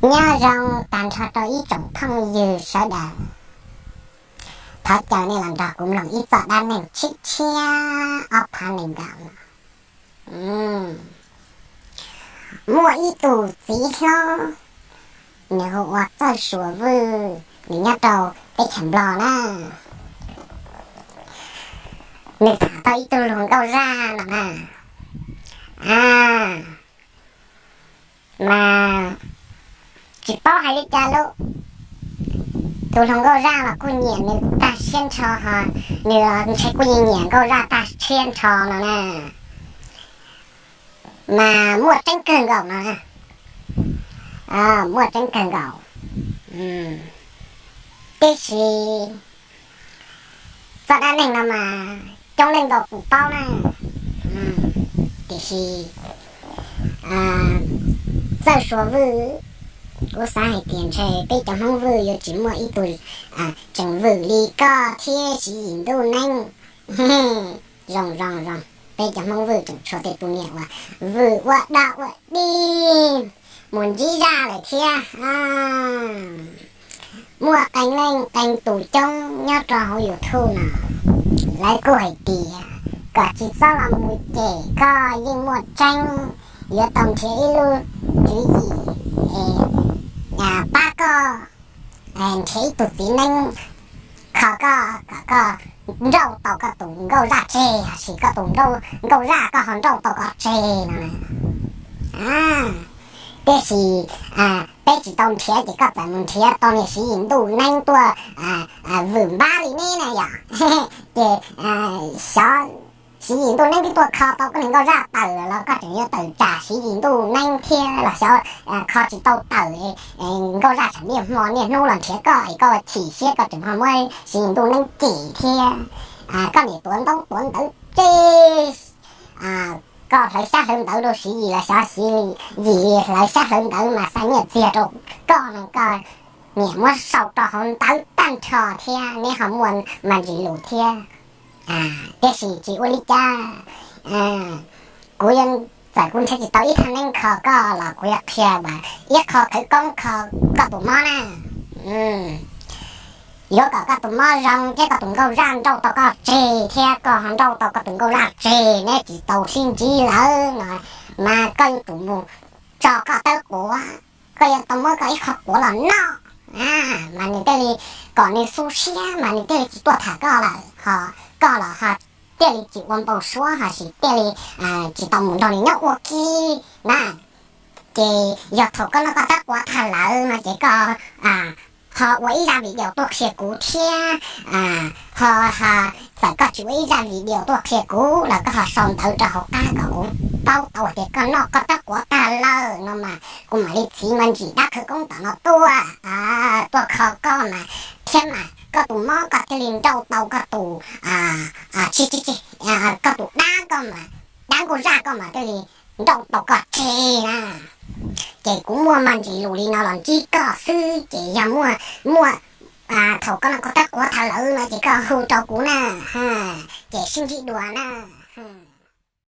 Nyob zoo tag nrho rau ib tsoom phooj ywg sawv daws. Thov caw nej los nrog kuv mloog ib txoj dab neeg tshiab tshiab ob phav nees nkaum no. Muaj ib tug txiv hlob, nws hu ua Txawj Suav Vwj, nws nyob rau teb chaws Nplog na. Nws tham tau ib tug hluas nkauj zaj no na. Mas tsis paub hais li cas lub, tus hluas nkauj zaj los kuj nyiam nws tag siab nrho ho, nws los ntshe kuj yeej nyiam nkauj zaj tag siab nrho no na. Mas muaj tseeb kawg nkaus no, muaj tseeb kawg nkaus. Tiam sis txoj dab neeg no mas coob leej ntau tus paub na, tiam sis Txawj Suav Vwj, kuv xav hais tias ntshe peb cov Hmoob Vwj yuav tsis muaj ib tug tseem vwm li koj thiab Siv Yim Ntuj Neeb. Zoo zoo zoo, peb cov Hmoob Vwj tseem tshuav tej tus niam uas vwm ua dog ua dig mus ntsib zaj lawm thiab. Muaj qee leej qee tus coob nyob rau hauv YouTube no, lawv kuj hais tias kom tsis txhob los mus cem, koj yeej muaj tseeb, yuav tau nrhiav ib lub tswv yim pab koj, nrhiav ib tug txiv neeb kho koj kom koj nrauj tau koj tus nkauj zaj tseg, tab sis koj tus nkauj zaj koj ho nrauj tau koj tseg no. Tiam sis peb tsis tau nrhiav ces koj txawm mus nrhiav tau niag Siv Yim Ntuj Neeb tuaj vwm npab li neb na yom. Ces xyov Siv Yim Ntuj Neeb twb tuaj kho tau koj niag nkauj zaj tawm los koj tseem yuav tawm tsam Siv Yim Ntuj Neeb thiab los xyov kho tsis tau tawm, nkauj zaj tsam niaj hmo niaj hnub los nrhiav koj es koj chim siab koj tseem ho muab Siv Yim Ntuj Neeb cem thiab. Koj niam tuav ntaub tuav ntawv tseg, koj hlawv xyab hlawv ntawv rau Siv Yim los xyov Siv Yim hlawv xyab hlawv ntawv mas xa nyiaj txiag rau koj no koj niam muab sau rau hauv ntawv tag nrho thiab neb ho muaj mas ntsis lus thiab. Tiam sis tsis ua li cas, kuv yuav, txawm kuv nrhiav tsis tau ib thaj neeb kho koj los kuv yuav qhia ib qho khawv koob kho koj tus mob na. Yuav kom koj tus mob zoo thiab koj tus nkauj zaj nrauj tau koj tseg thiab koj ho nrauj tau koj tus nkauj zaj tseg, neb tsis tau sib ntsib lawm no, mas koj yuav tsum mus tso koj tawb quav, koj yuav tau muab koj ib qho quav los noj, mas nws thiaj li kom nws xu siab mas nws thiaj li tsis tuaj tham koj lawm ho, koj los ho thiaj li tsis ua npau suav ho sis thiaj li tsis tau mus nrog nws nyob ua ke na. Ces yog thaum koj noj koj tawb quav tag lawm no ces koj ho ua ib zaj video tuaj qhia kuv thiab, ho txawm koj tsis ua ib zaj video tuaj qhia kuv los koj ho sau ntawv rau hauv qab kom kuv paub tau tias koj noj koj tawb quav tag lawm no mas kuv mam li txhiv mas ntsis dab khawv koob tom no tuaj, tuaj kho koj mas, thiab mas koj tus mob koj thiaj li nrauj tau koj tus, tsis, tsis, koj tus dab koj mas, dab nkauj zaj koj mas thiaj li nrauj tau koj tseg na. Ces kuv muaj mas ntsis lus li no los ntsib koj xwb ces yog muaj, muaj, thaum koj noj koj tawb quav tag lawm no ces koj hu rau kuv na, ces sib ntsib dua na.